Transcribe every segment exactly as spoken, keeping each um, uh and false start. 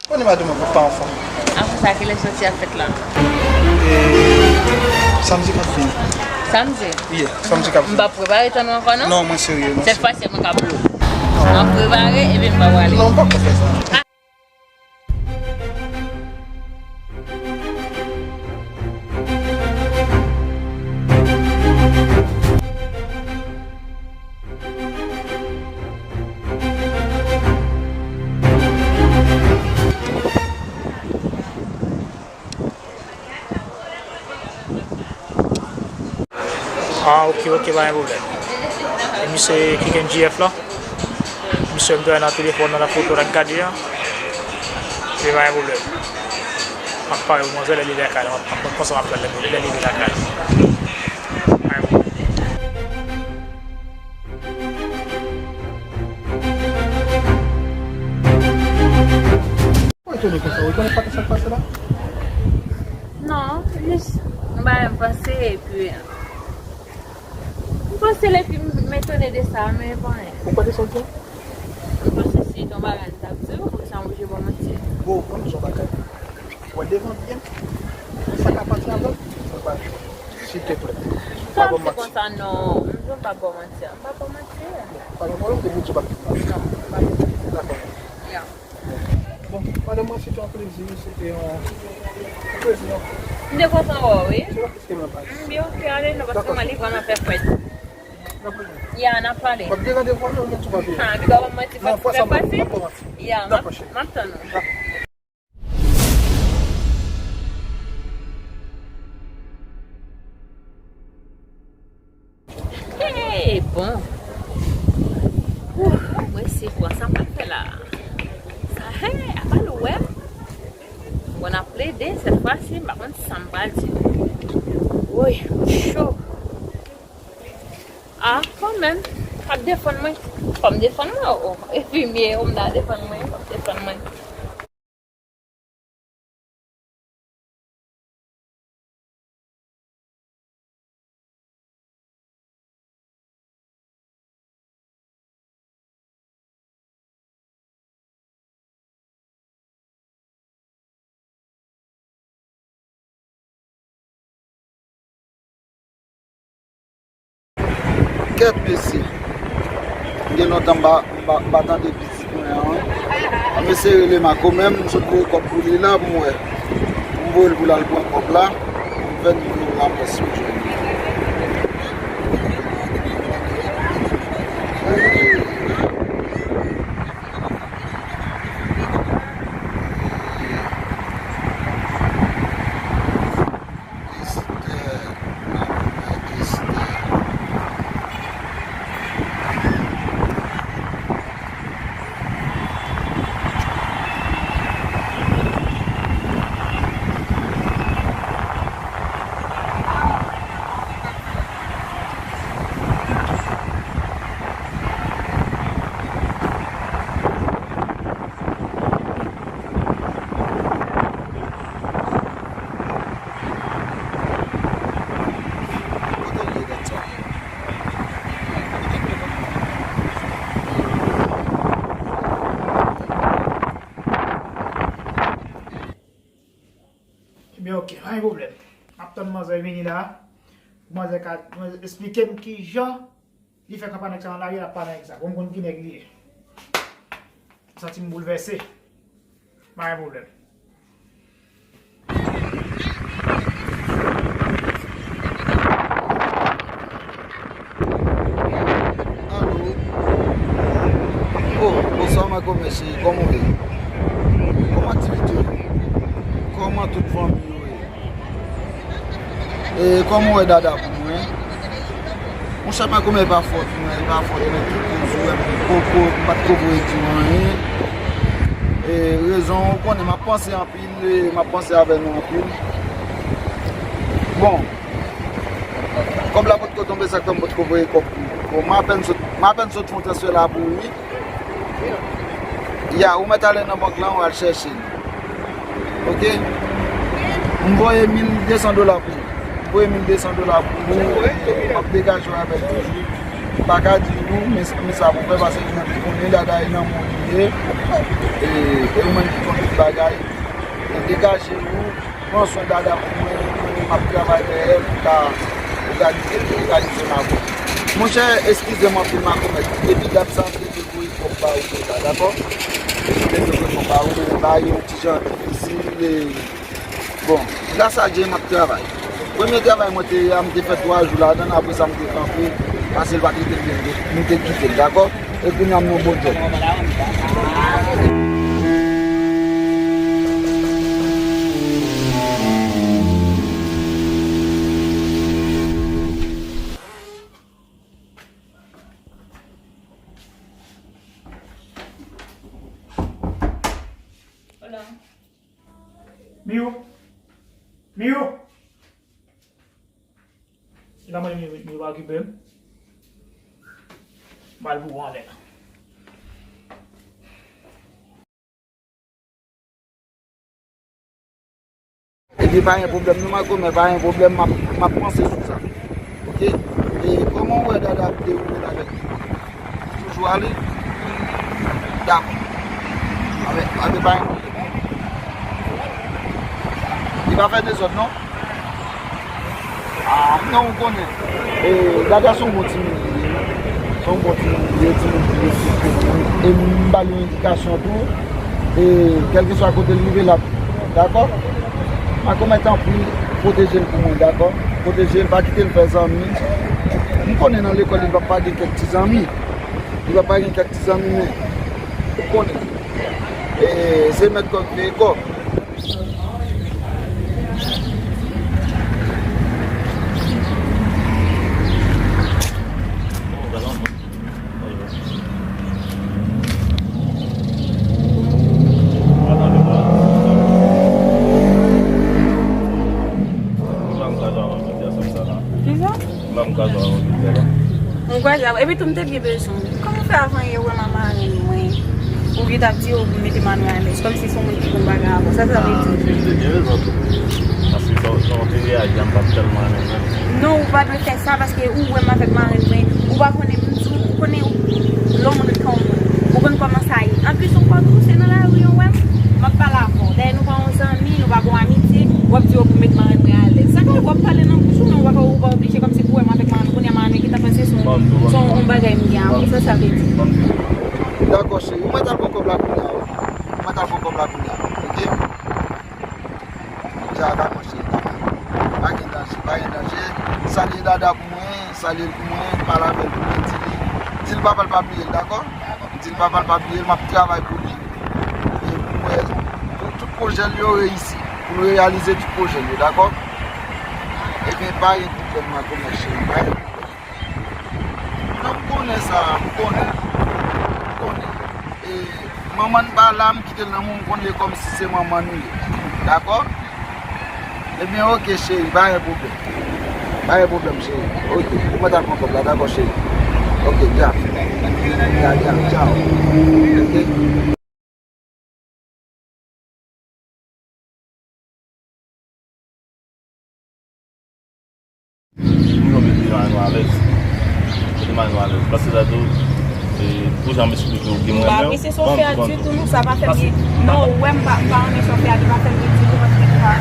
Konnen madanm mwen pa anfòm. Apre sa, kilè sòti a fèt la? E, samdi k ap vini. Samdi? Yeah, samdi k ap vini. M p ap prepare tann ou ankò, non? Non, mwen serye, mwen serye. Sèt fwa si mwen k ap lou. M ap prepare, epi m pa prale. Non, m p ap fè sa. Ah, ok, ok, pa gen pwoblèm. E misye ki gen G F la? Misye m te wè nan telefòn nan, nan foto l ap gade an. Li pa gen pwoblèm. M ap pare pou manzè lè li rive lakay la. M ap, m ap konsa m ap fè lè, lè li rive lakay la. Pa gen pwoblèm. Ou etone konsa, ou etone pa sa k pase la? Non, jis, m pa menm panse, epi, m panse l epi m etone de sa, men pa anyen. Ou kwè de sa w di a? M panse se yon bagay m t ap di w, pou sa m oblije ba w manti. Bon, ban m di w yon bagay. Ou wè devan pye m? Sa k ap pase avè m? Silteplè. Pa ban m manti. Konsa non, m di w m p ap ba w manti. M p ap ba w manti. Pa gen pwoblèm, depi w di w p ap ba m manti. Non, m p ap. Dakò. Ya. Bon, madanm mwen, se te yon plezi, se te yon, yon plezi, non? M te kontan wè w, wi. Se pa plis ke mwen pa di. M byen, ok, ale non, paske mwen li vrèman fè frèt. N ap pale. Ya, n ap pale. W ap gen randevou avè m, mwen tou, pa bliye. Ha, li pa ban m manti, fò ti fè pase. Dakò, cheri. Ya, m ap, m ap tann ou. Dakò. Hey, bon. Ouh, mwen se kwa sa m pral fè la. Sa, hey, apa nou wè? Bon, n ap plede, sèt fwa si, m pa konn sa m pral di. Woy, cho. Ah, kanmenm, ap defann mwen. Fò m defann mwen, oh. Enfimye, oh, m ta defann mwen, fò m defann mwen. Kèt mesye, m gen lontan m pa, m pa, m pa tande pitit mwen an. Mesye rele Mako, men m sot voye kòb pou li la pou m wè. M voye l pou l al pran kòb la, m fè nimewo l la, m wè si m jwenn li. Esther, Esther. Ebyen, ok, pa gen pwoblèm. M ap tann manzè vini la. Manzè ka, manzè esplike m kijan li fè kanpay nèg sa nan lari, l ap pale nèg sa. Bon, m konn ki nèg li ye. M santi m boulvèse. Pa gen pwoblèm. Alo. Oh, bonswa, Mako, mesye. Kòman w ye? Kòman aktivite yo ye? Kòman tout fanmi yo ye? E kòman w wè Dada pou mwen? Monchè, Mako, men e pa fòt mwen, e pa fòt mwen ki koz ou wè m poko, m pa t ko voye di w anyen. E rezon, ou konnen, m ap panse anpil, e m ap panse avè nou anpil. Bon, kòb la potko tonbe, sa k fè m potko voye kòb pou ou. Bon, m apèn sot, m apèn sot fè yon transfè la pou ou, wi. Ya, ou mèt ale nan bank lan, ou al chèche l. Ok? M voye mil de san dola pou ou. M voye mil de san dola pou ou. M ap degaje w avè l toujou. M pa ka di nou, men, men sa pou fè, paske nou menm ki konnen Dada e nan moun li ye. E, e ou menm ki konn tout bagay. E degaje ou, pran swen Dada pou mwen, mwen menm m ap travay dèyè pou ta òganize, pou òganize m avè w. Monchè, eskize m anpil, Makomèt. Depi dat sa, m te dwe voye kòb ba ou deja, dakò? M te dwe voye kòb ba ou, men bagay yo ti jan difisil, e Bon, gras a Dye, m ap travay. Premye travay mwen te ye a, m te fè twa jou ladan l, apre sa m te kanpe, paske l pa te te byen, m te kite l, dakò? E kounye a m nan bon djòb. Miyou! Miyou! Li ka mande Miyou, Miyou pa okipe m. M al pou anlè. Ebyen, pa gen pwoblèm non, Makomè, pa gen pwoblèm, m ap, m ap panse sou sa. Oke? E kòman w wè Dada ap dewoule l avèk Toujou ale? Dakò. Avè, avè pa gen pwoblèm. Li pa fè dezòd, non? Ah, non, ou konnen. E, Dada se yon bon timoun li ye. Se yon bon timoun li ye, timoun ki respekte moun. E m ba l yon edikasyon tou. E kèlkeswa kote l rive, l ap, dakò? Makomè, tanpri, pwoteje l pou mwen, dakò? Pwoteje l, pa kite l fè zanmi. M konnen nan lekòl li p ap pa gen kèk ti zanmi. Li p ap pa gen kèk ti zanmi, men ou konnen. E se mèt kòb veye kòb. Kisa? M kwè sa, epi tou m te byen bezwen w. Kòman w fè avan yè ou wè m ak marenn mwen? Ou gentan di w pou mete marenn mwen alèz, kòmsi se yon moun ki konn bagay avè w. Sa sa vle di? Ah, wi, ou te gen rezon tou. Paske sa, jan w te reyaji a, m pa t tèlman renmen l. Non, ou pa dwe fè sa, paske ou wè m avèk marenn mwen, ou pa konnen m di w, ou konnen lè yon moun ret kan yon moun. Ou konn kòman sa ye. Anplis, ou pa tou, se nan lari yo wè m, m ap pale avè w. Dayè, nou pa yon zanmi, nou pa gen yon amitye, w ap di yo pou met marenn mwen alèz. Sa ka w ap pale nan bouch ou, men ou pa, ou pa oblije kòmsi pou wè m avèk marenn mwen. Kounye a marenn mwen gentan panse se yon, se yon bagay m gen avè w. Sa sa vle di? Dakò, cheri. Ou mèt al pran kòb la kounye a, wi. Ou mèt al pran kòb la kounye a, oke? Dja dakò, cheri. Pa gen danje, pa gen danje. Salye Dada pou mwen, salye l pou mwen, pale avè l pou mwen, di li, di l papa l pa bliye l, dakò? Di l papa l pa bliye l, m ap travay pou li. E pou mwen, pou tout pwojè l yo reyisi. Pou l reyalize tout pwojè l yo, dakò? Ebyen, pa gen pwoblèm, Makomè cheri, pa gen pwoblèm. Non, m konnen sa, m konnen. M konnen. E manman n pa la, m kite l nan men w, m konnen kòmsi se manman nou ye. Dakò? Ebyen, oke, cheri, pa gen pwoblèm. Pa gen pwoblèm, cheri. Oke, ou mèt al pran kòb la, dakò, cheri? Oke, dja. Dja, dja, dja. Oke. Toujou mete marenn nou alèz. Mete marenn nou alèz. Paske sa tou, e, pou jan m esplike w, gen mwen menm. M pa apresye sa w fè a ditou, non, sa pa fè m byen. Non, ou wè m pa, m pa renmen sa w fè a, li pa fè m byen ditou, paske ou pa,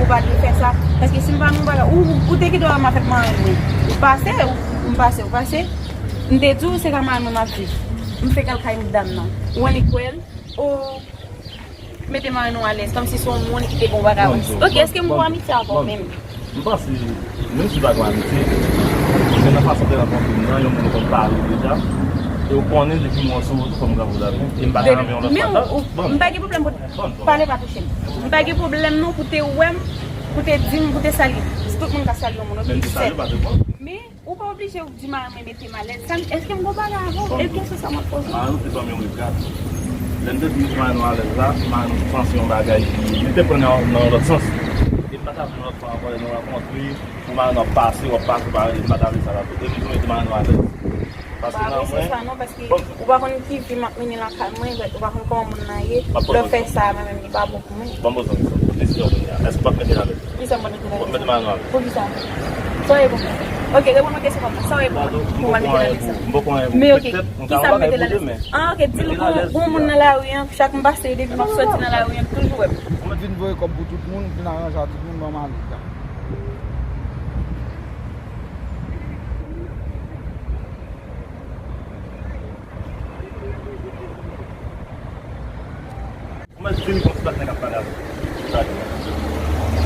ou pa dwe fè sa. Paske si m pa nan yon bagay, ou, ou te gen dwa wè m avèk marenn mwen. Ou pase, ou, m pase, ou pase. M te di w se ka marenn mwen m ap viv. M fèk al kay dam nan. Ou wè li kwè l. O, mete marenn nou alèz, kòmsi se yon moun ki te gen yon bagay avè w. Oke, èske m gen amitye avè w menm? M panse, menm si pa gen amitye, men nan fason w te rankontre m nan, yon moun konn pale w deja, e w konnen depi m wè w sou wout ou fò m gade w la tou, e m pa ta renmen yon lòt madanm. M pa gen pwoblèm pou pale pa touche m. M pa gen pwoblèm non pou te wè m, pou te di m, pou te salye m. Si tout moun ka salye yon moun, oke, sèt. Men ou pa oblije di marenn mwen mete m alèz. Sa, èske m gon bagay avè w? E kesyon sa m ap poze w. Marenn nou te ban m yon regard. Lè m te di marenn nou alèz la, marenn nou panse yon bagay ki, li te pran nan, nan yon lòt sans. E m pa ta vle yon lòt fwa ankò, lè nou rankontre, pou marenn nou ap pase, w ap pase, w pa rele, m pa ta vle sa la tou. E m tou mete marenn nou alèz. Paske nan mwen, sa non, paske ou pa konn ki vi m ap mennen lakay mwen, ou pa konn kòman moun nan ye. Lè w fè sa, mwen menm, li pa bon pou mwen. Ban m yon zanmi sa. Desizyon w pran la. Èske w p ap mete l avè l? Kisa m pral mete la? W ap mete marenn nan avè l. Poukisa? Sa w ye pou mwen? Ok, reponn mwen kesyon pa m nan. Sa w ye pou mwen? Pou mwen mete nan lèz la. Men ok, kisa m mete nan lèz la? Ah, ok, di m pou yon moun nan lari an, chak m pase, depi m ap soti nan lari an, toujou wè m. Ou vin voye kòb pou tout moun, vin aranje a tout moun, ban m ale. Ou mèt vini kon ti patnè k ap pale avè w. Sa di.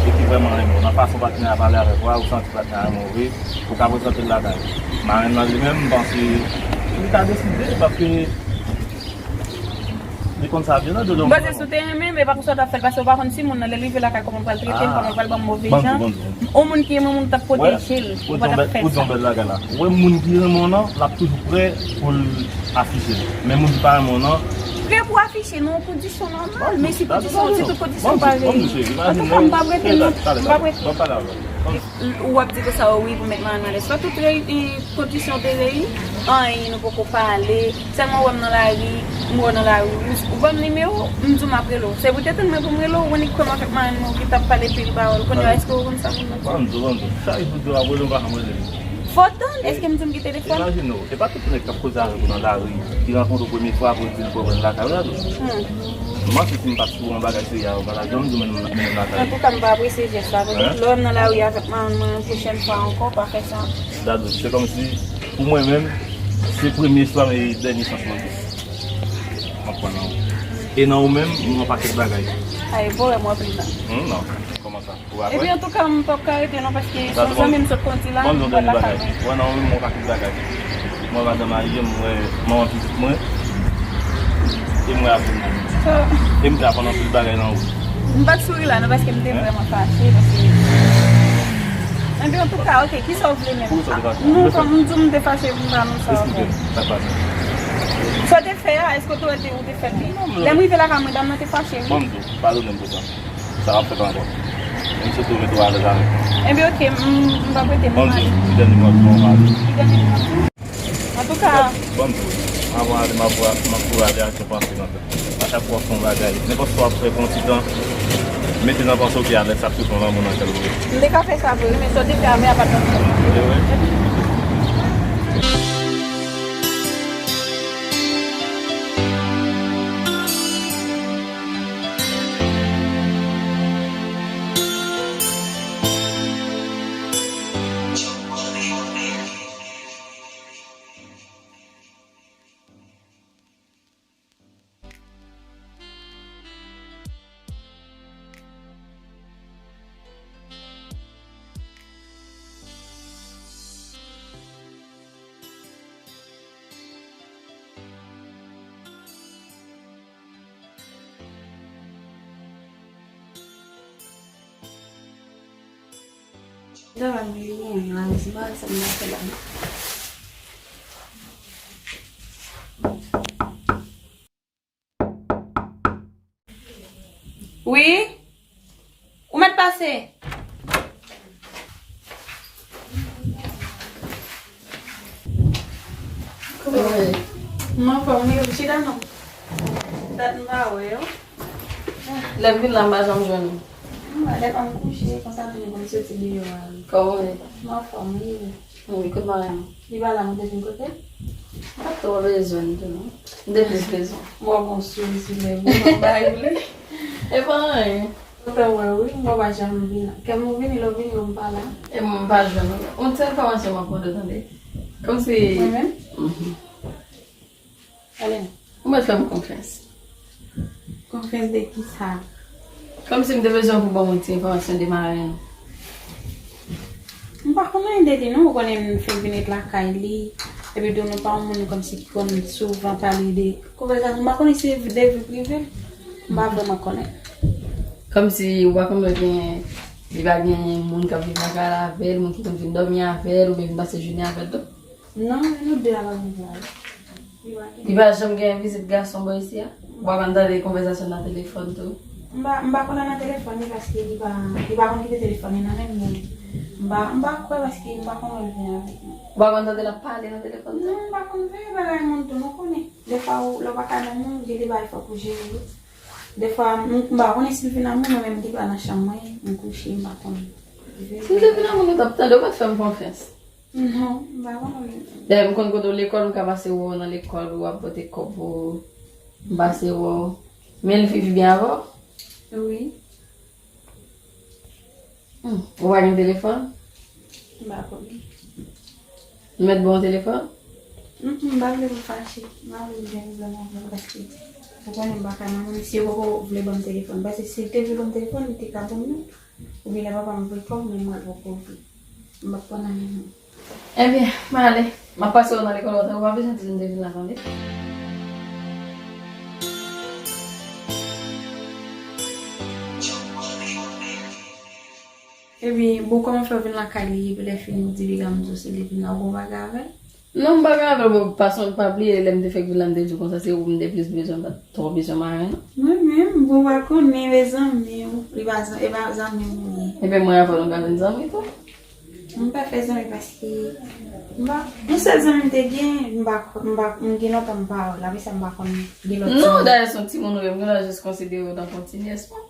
E ki vrèman renmen w. Nan fason patnè a pale avèk ou a, ou santi patnè a renmen w vre, ou ka prezante l lakay ou. Marenn nan li menm, m panse, li ka deside, paske li konn sa vye nan dlo. M panse si w te renmen, men pa konsa w t ap fè l, paske w pa konn si moun nan, lè l rive lakay, kòman l pral trete m, kòman l pral ban m move jan. Yon moun ki renmen moun t ap pwoteje l, ou pa t ap fè sa. Ou di yon bèl bagay la. Ou wè moun ki renmen w nan, l ap toujou prè pou l afiche l. Men moun ki pa renmen w nan. Prè pou afiche nan yon kondisyon nòmal, men si kondisyon, si tout kondisyon parèy. Antouka, m p ap rete non, m p ap rete. Ou ap di konsa, o wi, pou mèt marenn alèz. Pa tout rey-, e, kondisyon te reyini, anyen nou poko pale. Sèlman ou wè m nan lari, m wè w nan lari, ou, ou ban m nimewo, m di w m ap rele w. Se pou w te tann mwen pou m rele w, ou annik kwè m avèk marenn mwen ki t ap pale pil pawòl. Kounye a, èske ou konn sa pou m di w? Ban m di w, ban m di w. Chak jou w ap rele m, ou pa janm rele m. Fò w tann, èske m di w m gen telefòn? Imajine w, e pa tout nèg k ap koze avèk ou nan lari, ki rankontre w premye fwa pou l di l pran w lakay ou la tou. Hmm. M panse si m pa t sou yon bagay serye avè w, m pa t ap janm di w mennen m lakay ou. Antouka, m pa apresye jès la. Petèt lè w wè m nan lari avèk marenn mwen, pwochèn fwa ankò, pa fè sa. Dadou, se kòmsi, pou mwen menm, se premye chwa e dènye chans mwen gen. M ap pran nan ou. E nan ou menm, m wè yon pakèt bagay. Ay, bon, wè m wè plis la. Hmm, non. Kòman sa? Ou pa kwè? Epi antouka, m p ap ka rete non, paske se yon zanmi m sot kondi la, m pral lakay mwen. Wè nan ou menm, m wè yon pakèt bagay. M wè madanm marye m, m wè manman pitit mwen. E m wè avè w. E m te aprann anpil bagay nan ou. M pa t souri la non, paske m te vrèman fache, paske. Epi antouka, ok, kisa w vle menm? Poukisa w te fache? Non, kòm m di w m te fache, m pa nan sa w fè. Esplike m, sa k pase? Sa w te fè a, èske w te wè te, ou te fè l byen? Lè m rive lakay mwen, dam nan te fache, wi. Ban m di w, padone m pou sa. Sa p ap fèt ankò. E m swete w mete w alèz avèk mwen. Enben, ok, m, m p ap rete, m ale. Bon, ki dènye mo w ap di mwen pale? Ki dènye mo w ap di mwen? Antouka. Bon, anvan ale, m ap, m ap kouraje ak yon panse nan tèt mwen. A chak fwa w fè yon bagay, nenpòt sa w ap fè pou yon ti tan, mete nan panse w ki alèz sa k sot yon lanmou nan kè l vre. M te ka fè sa vre, wi, men sa w te fè a, men a pa t lanmou. Se vre? Dam li gen la, se pa sa m ta fè la. Wi? Ou mèt pase. Kòman w ye? M anfòm, wi. Chita non. Dat m pa wè w. Lè m vin la, m pa janm jwenn ou. M pa, lè m kouche, konsa tou, m konn soti deyò a. Kòman w ye? M anfòm, wi. Wi, kote marenn ou? Li pa la, m te vin kote l. M pa t twò bezwen l tou, non. M te plis bezwen. M wè w gon souri sou lèv ou, m bay ou li. E pa anyen. Kontan wè w, wi, m wè w pa janm vin. Kè m ou vini, lè w vini, m pa la. E m pa jwenn ou. Yon ti enfòmasyon m ap mande w, tande. Kòmsi. Mwen menm? Mhm. Alena. Ou mèt fè m konfyans. Konfyans de kisa? Kòmsi m te bezwen pou ban mwen ti enfòmasyon de marenn ou. M pa konn anyen de li non, ou konnen m fenk vin ret lakay li. Epi tou nou pa yon moun kòmsi ki konn souvan pale de konvèsasyon. M pa konnen si de vi prive l. M pa vrèman konnen. Kòmsi ou pa konn gen, li pa gen moun k ap viv lakay la avè l, moun ki konn vin dòmi avè l, oubyen vin pase jounen avè l tou. Non, e nou de a pa gen vwal. Li pa gen. Li pa janm gen vizit gason bò isi a? Ou pa konn tande konvèsasyon nan telefòn tou? M pa, m pa konn nan telefòn li paske li pa, li pa konn kite telefòn li nan men m, men m pa, m pa kwè paske m pa konn wè l vin avèk nou. Ou pa konn tande l ap pale nan telefòn tou? Non, m pa konn veye bagay moun tou, nou konnen. Defwa ou, lè w pa ka nan moun, gen de bagay fòk ou jere yo. Defwa, m, m pa konnen si l vin nan moun, mwen menm m te pa nan chanm mwen, m kouche, m pa konn. Si l te vin nan moun, ou t ap tande, ou pa t fè m konfyans. Non, m pa konnen. Dayè, m konn kote w lekòl, m ka pase wè w nan lekòl, w ap pote kòb pou m pase wè w. Men l viv byen avè w? Wi. Hmm, ou pa gen telefòn? M pa konnen. M mèt ba w telefòn? Mm, mm, m pa vle pou fache. M pa vle gen pwoblèm avè l paske ou konnen m pa ka manman m. Si yo poko vle ban m telefòn, paske si l te vle ban m telefòn, li te ka ban m youn. Oubyen lè papa m voye kòb, men mwen poko vle. M p ap pran nan men nou. Ebyen, m ale. M ap pase w nan lekòl, ou pa bezwen di m te vin la, tande. Epi, bon, kòman fè w vin lakay li, epi lè fini w di piga m di w se li vin la, ou gon bagay avè l? Non, m bagay avè l, bon, pa sonje, pa bliye, lè m te fèk vin la, m te di w konsa, se ou m te plis bezwen, m pa t twò bezwen maren, non. Mwen menm, bon, ou pa konnen, e zanmi w, li pa zan-, e pa zanmi w li ye. Epi mwen avè w, nou ka vin zanmi tou. M pa fè zanmi paske, m pa, yon sèl zanmi m te gen, m pa, m pa, m gen lontan m pa wè l, apre sa m pa konn gen lòt zanmi. Non, dayè, se yon timoun ou ye, m genlè jis konsidere w tankou yon ti nyès mwen.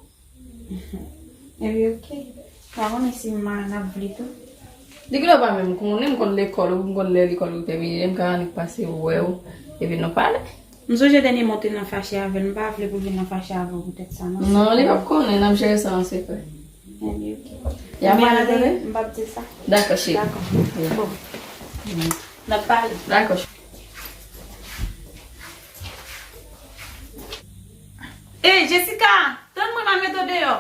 Epi, oke. Pa konnen si m a, n ap vle tou. Li genlè pa menm konnen, m konn lekòl ou, m konn lè lekòl ou tèmine, m ka annik pase wè w, epi nou pale. M sonje dènye mwa w te nan fache avè l, m pa vle pou l vin nan fache avè w poutèt sa, non. Non, li p ap konnen, n ap jere sa an sekrè. Epi, oke. Ya, m ale, tande? M p ap di l sa. Dakò, cheri. Dakò. Ya. Bon. N ap pale. Dakò, cheri. Ey, Jessica! Tann mwen, m al mete w deyò.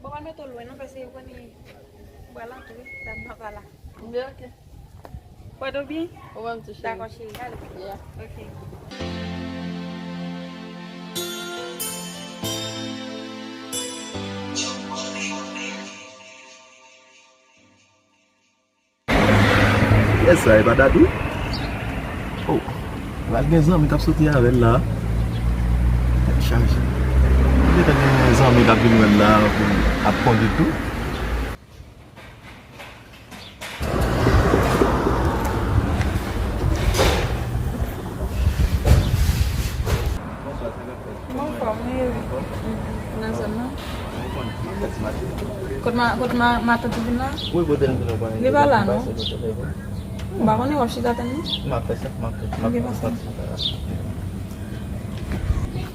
Bon, m al mete w lwen, non, paske ou konnen m pral antre, dam nan pa la. Byen, oke. Ou wè w byen? Ou wè m tou, cheri. Dakò, cheri, ale. Yeah. Oke. Kiyès sa, e pa Dadou? Oh, pral gen zanmi k ap soti avè l la. Tèt chaje. Gentan gen zanmi k ap vin wè l la pou ap kondui tou. Mwen anfòm, wi, wi. Nan zòn nan. Kot ma, kot ma, matant ou vin la? Wi, kote l vin la, li pa la, non. M pa konnen, w ap chita tann li? M ap fè sa, m ap fè, m ap fè sa.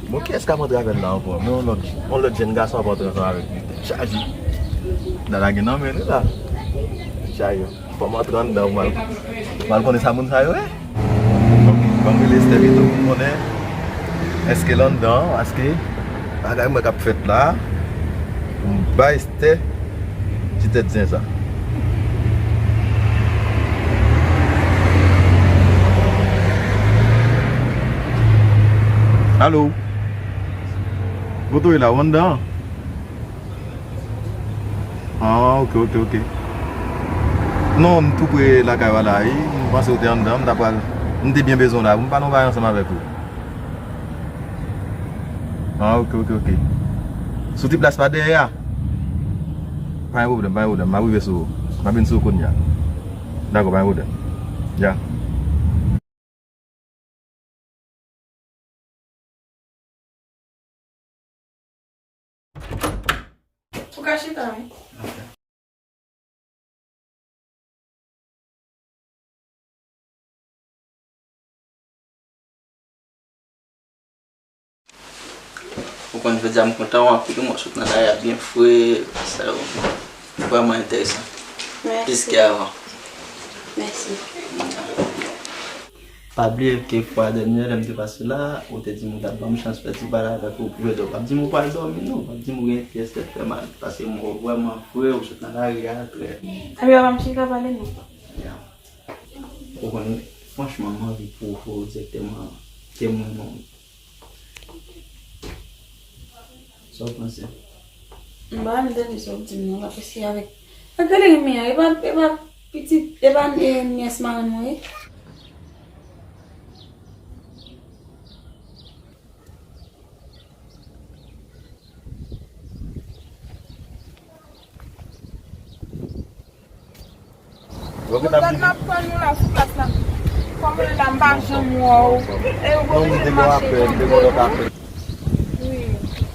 Bon, kiyès k ap antre avè l la ankò? Men yon lòt, yon lòt jèn gason ap antre ansanm avèk li. Tèt chaje. Dada gen nan men li la. Tèt chaje. Fò m antre anndan pou m al, pou m al konnen sa moun sa yo ye. Ban m rele Esther pito pou m konnen èske l anndan an, paske bagay m wè k ap fèt la. Pou m bay Esther ti tèt zen sa. Alo? Kote w ye la? W anndan an? Ah, ok, ok, ok. Non, m tou pre lakay w la, wi. M panse w te anndan, m ta pral, m te byen bezwen w la pou m pale yon bagay ansanm avèk ou. Ah, ok, ok, ok. Sou ti plas pa dèyè a? Pa gen pwoblèm, pa gen pwoblèm. M ap rive sou ou. M ap vin sou ou kounye a. Dakò, pa gen pwoblèm. Ya. Ou ka chita, wi. Ou konn jodi a m kontan w anpil, mwen sot nan lari a byen fre, sa yo vrèman enteresan. Mèsi. Plis ke avan. Mèsi. Pa bliye ke fwa dènye lè m te pase la, ou te di m ou t ap ban m chans fè ti pale avèk ou pou ede w. Pa di m ou pral dòmi non, pa di m ou gen pyès tèt fè mal, paske m wè w vrèman fre, ou sot nan lari a trè. Ebyen, pa m chita pale non. Ya. Ou konnen, franchman, m anvi pwouve w dirèkteman ke m renmen w. Sa w panse? M pa renmen tande sa w ap di m nan, paske se avèk, ak gade renmen an, e pa, e pa pitit, e pa, e, nyès marenn mwen ye. Ou konn dat m ap tann ou la sou plas la. Kòm ou la, m pa janm wè w. E ou oblije mache tankou.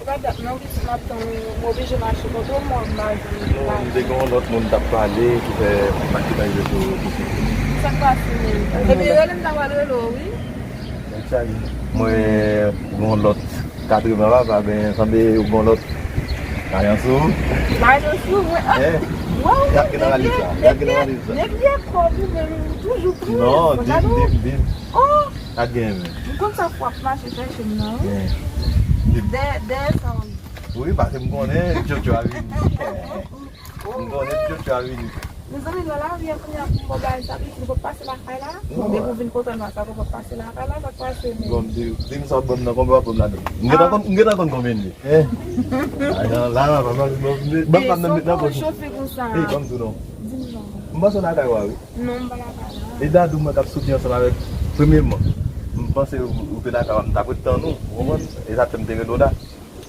Pa dat non, wi, si m ap tann ou, m oblije mache kote w, mwen, m pa jwenn. Non, m te gen yon lòt moun t ap pale, ki fè m pa t rive sou, sou site. Sa k pase menm? Epi rele m ta pral rele w, wi. Mwen, gen yon lòt katreven papa, ben, sanble ou gen yon lòt. Mayanso. Mayanso, mwen. Eh. Waw, gad ki nan valiz la. Gad ki nan valiz la. Depi ekòl ou menm, ou toujou prè. Non, dim, dim, dim. Oh! Gad gen men. M konn sa fwa ap mache chèche m nan, wi. Dèyè, dèyè sa, wi. Wi, paske m konnen Jojo a vini. M konnen Jojo a vini. Mezanmi, nan lari a kounye a pou m ba l sa, li pot pase lakay la. Depi w vin kote m la, sa w pot pase lakay la, sa k pase menm? Bon, di, di m sa w ban m nan, konbyen w ap ban m ladan? M gentan konn, m gentan konn konbyen li ye. Eh. Ajan la, papa, m ap nan met nan pòch. Chofe konsa. Eh, ban m tou non. Di m non. M panse w lakay w a, wi. Non, m pa lakay la. E Dadou mwen k ap soti ansanm avèk, premyèman, m panse ou, ou te lakay w a, m t ap ret tann ou, ou konprann? E sa fè m te rele w la.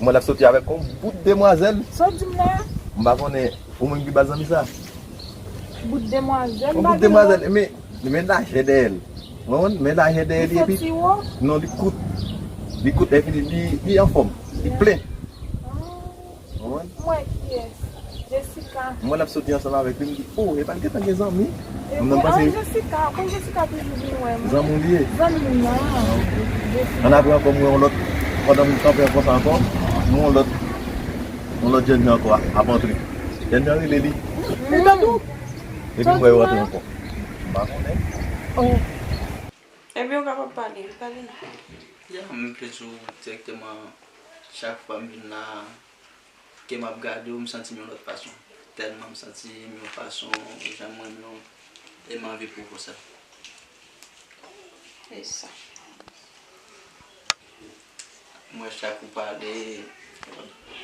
Mwen l ap soti avèk yon bout demwazèl. Sa w di m la? M pa konnen, ou menm ki ba l zanmi sa. Bout demwazèl, yon bout demwazèl, men, men lajè dèyè l. Ou konprann? Men lajè dèyè li, epi. Li soti wo? Non, li kout. Li kout, epi li, li, li anfòm. Li plen. Ou konprann? M wè kiyès. Jessica. Mwen l ap soti ansanm avèk li, m di, "Oh, epa l gentan gen zanmi?" M nan panse. Jessica, konn Jessica toujou vin wè mwen. Zanmi w li ye? Zanmi m nan. Ah, ok. Jessica. Ann apre ankò, m wè yon lòt, pandan m kanpe konsa ankò, m wè yon lòt, yon lòt jènjan ankò ap antre. Jènjan rele li. Li tann ou. Epi m wè yo antre ankò. M pa konnen. Oh. Ebyen, ou kapab pale, pale non. Ya, m vle di w dirèkteman, chak fwa m vin la, ke m ap gade w, m santi m yon lòt fason. Tèlman m santi m yon fason, jan m renmen w, e m anvi pwouve w sa. E sa. M wè chak ou pale,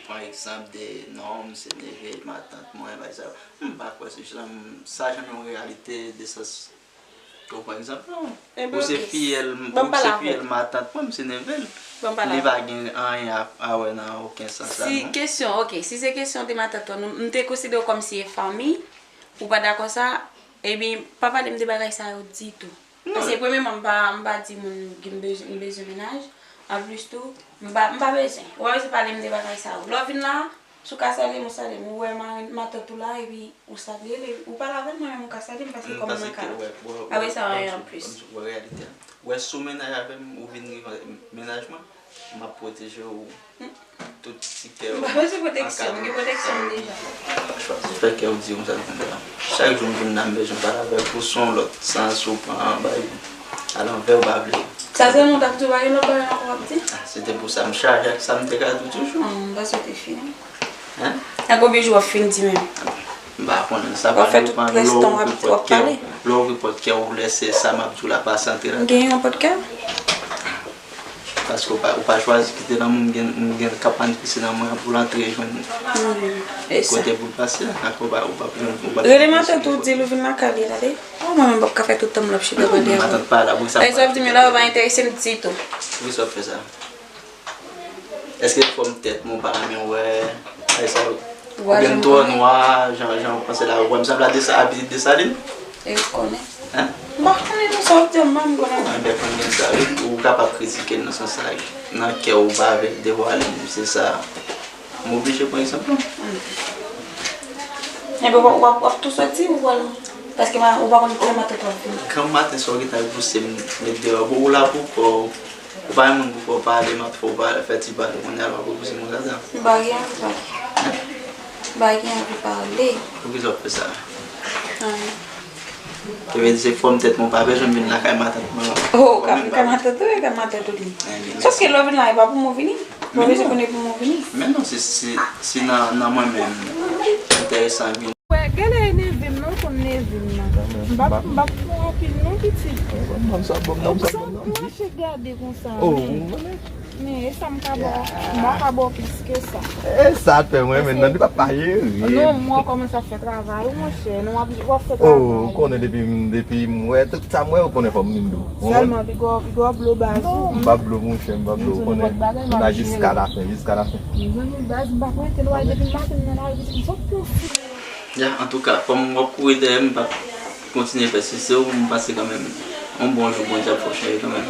pran egzanp de non, m se neve matant mwen, bagay sa yo. M pa kwè se jan, sa janm yon reyalite de sans. Ou pran egzanp lan. Ou se fiyèl, ou se fiyèl matant mwen, m se neve l. Li pa gen anyen a, a wè nan okenn sans la non. Si kesyon, ok, si se kesyon de matant ou, nou, m te konsidere w kòm si e fanmi, ou pa dakò sa, ebyen, pa pale m de bagay sa yo ditou. Paske premyèman, m pa, m pa di moun ki m bezwen, m bezwen mennaj. Anplis tou, m pa, m pa bezwen. Ou pa bezwen pale m de bagay sa yo. Lè w vin la, si w ka salye m, ou salye m. Ou wè ma-, matant ou la, epi ou salye l, ou pale avè l, mwen menm ou ka salye m, paske kòm m nan kay la. Apre sa, anyen anplis. Ou wè reyalite a. Ou wè si w mennaj avè m, ou vin rive mennaj mwen, m ap pwoteje w. Tout ti kè yo. M pa bezwen pwoteksyon, m gen pwoteksyon m deja. Chwazi fè kè w di yon sèl bagay. Chak jou m vin la, m bezwen pale avèk ou sou yon lòt sans ou pran bagay alanvè ou pa vle. Sa se moun t ap di w pa gen lòt bagay ankò w ap di? Ah, se te pou sa m chaje ak sa m te ka di w toujou. Ah, m panse w te fini. Hein? Nan konbyen jou w ap fin di menm? M pa konnen sa. W ap fè tout restan w ap, w ap pale. Lè w ouvri pòt kè w, lè se sa m ap di w la pase antre la. M gen yon pòt kè? Paske ou pa, ou pa chwazi kite lanmou m gen, m gen k ap manifeste nan mwen an pou l antre jwenn kote pou l pase a. Ou pa, ou pa, ou pa. Rele matant ou, di l ou vin lakay li, tande. Oh, mwen menm m p ap ka fè tout tan m l ap chita pale avè w. Matant pa la pou sa. Bagay sa w ap di m yo la, yo pa enterese m ditou. Poukisa w ap fè sa? Èske fòm tèt mwen ou pa renmen wè? Bagay sa yo. Oubyen m twò nwa, jan, jan w panse la, ou wè m sanble a Desa-, a pitit Desalin? E ou konnen. Hein? M pa konnen non, sa w ap di a m, m pa konnen. Enben, konn gen sa, wi. Ou kapab kritike l nan sans sa, nan kè w pa vle devwale m, se sa. M oblije pran egzanp lan. Enben, w ap, w ap, w ap tou soti, ou pral, paske ma-, ou pa konn kilè matant w ap vini. Granm maten sa w gentan repouse m met deyò. Bon, ou la pou kò w. Ou pa gen moun pou fè w pale, m ap fè w pale, fè ti pale, kounye a l w ap repouse m konsa sa. M pa gen anvi pale. M pa gen anvi pale. Poukisa w ap fè sa? Anyen. Sa vle di se fòm tèt mwen, w pa bezwen m vin lakay matant mwen non. Oh, ou ka vin kay matant ou, e kay matant ou li. Sòf ke lè w vin la, e pa pou mwen vini. Ou pa bezwen konnen pou mwen vini. Men non, si, si, si nan, nan mwen menm, enteresan vin. Wè, genlè e neve m nan, ou konn neve m nan. M p ap, m p ap pran anpil non, pitit. Ou konn sa, bon, non, sa, bon, non. Ou mache gade konsa, men, men e sa m ka ba w, m pa ka ba w plis ke sa. E sa fè mwen, men nan, li p ap pa ye, wi. Non, mwen kòmanse ap fè travay, wi, monchè, non, w ap, w ap fè travay. Oh, ou konnen depi, depi m wè, tout sa m wè, ou konnen fò m vin dou. Sèlman, piga w, piga w blo baz ou. Non, m p ap blo, monchè, m p ap blo, ou konnen. M la jiska lafen, jiska lafen. Mezanmi, baz, m pa konn te lwaye depi maten nan lari, pitit, m sot pou fou. Ya, antouka, kòm w ap kouri dèyè m, m p ap kontinye pèsiste w, m panse kanmenm, yon bon jou, Bondye ap fè w chanje kanmenm.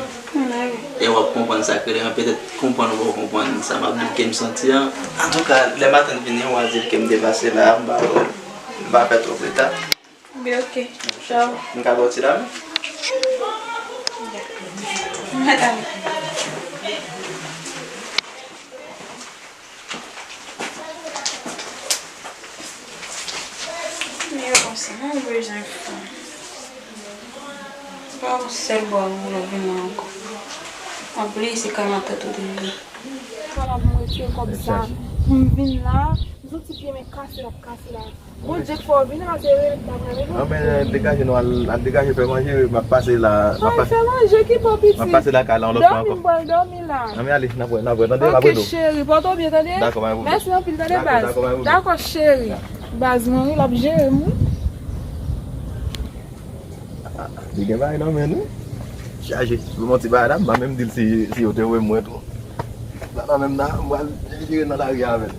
E w ap konprann sa k rele an, petèt konprann ou pa konprann sa m ap di w ke m santi an. Antouka, lè matant vini, w a di l ke m te pase la, m pa, m pa fè twòp reta. Byen, oke. Tchaw. M ka ba w ti lamen? Mwen ale. Mwen konsa, mwen bezwen fanm. Se pa yon sèl bò ou vin la ankò. Anplis, se kay matant ou te vin. Fò la pou mwen retire kòb sa. Pou m vin la, m santi pye m kase, l ap kase la. Bondye k fè w vin la, se rele m ta pral rele w. Non, men degaje nou, al, al degaje, fè manje, m ap pase la, m ap pase. Fè manje, ki bò pitit? M ap pase lakay la yon lòt fwa ankò. Dòmi, m pral dòmi la. Non, men ale, n ap wè, n ap wè, tande, m ap rele w. Oke, cheri, pòte w byen, tande? Dakò, pa gen pwoblèm. Mèsi anpil, tande, baz. Dakò, pa gen pwoblèm. Dakò, cheri. Baz mwen, wi, l ap jere m, wi. Ah, li gen bagay nan men nou. Chaje. Pou yon ti bagay la, m pa menm di l si, si yo te voye m mwen tou. Sa nan men m nan, m pral jere nan lari a avè l.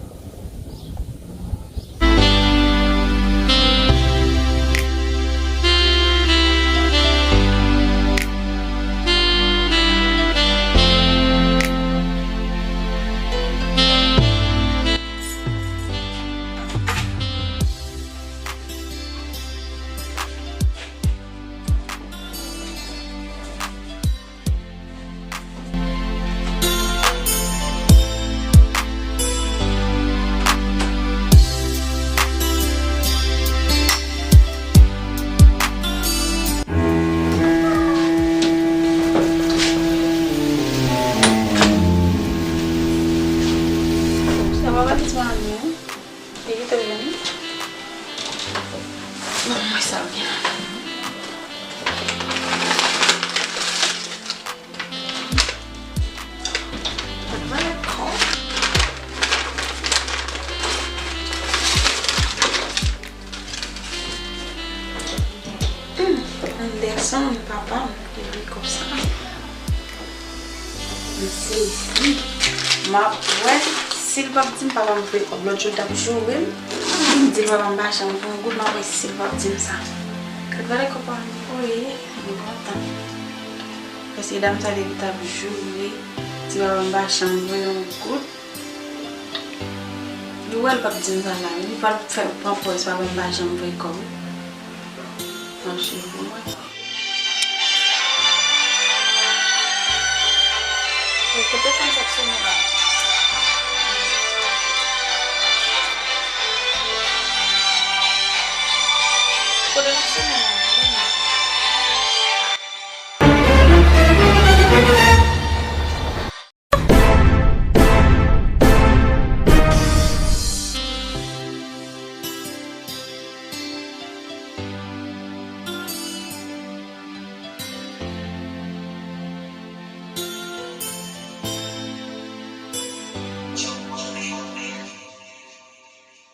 Sa va, Patrice, mami? Li kite l vini. Bon, mwen sa byen. Hmm, Anderson, papa m, li konsa. M sezi. M ap wè si l p ap di m papa m voye kòb. Lòt jou l t ap joure m. M di l papa m pa janm voye yon goud, m ap wè si l p ap di m sa. Gad vale kòb pa m voye, m kontan. Paske dam sa depi l t ap joure, di papa m pa janm voye yon goud. Li wè l p ap di m sa la, li pral fè pran pòz papa m pa janm voye kòb. Manje pou mwen. Kote fanm sa ap sonnen la?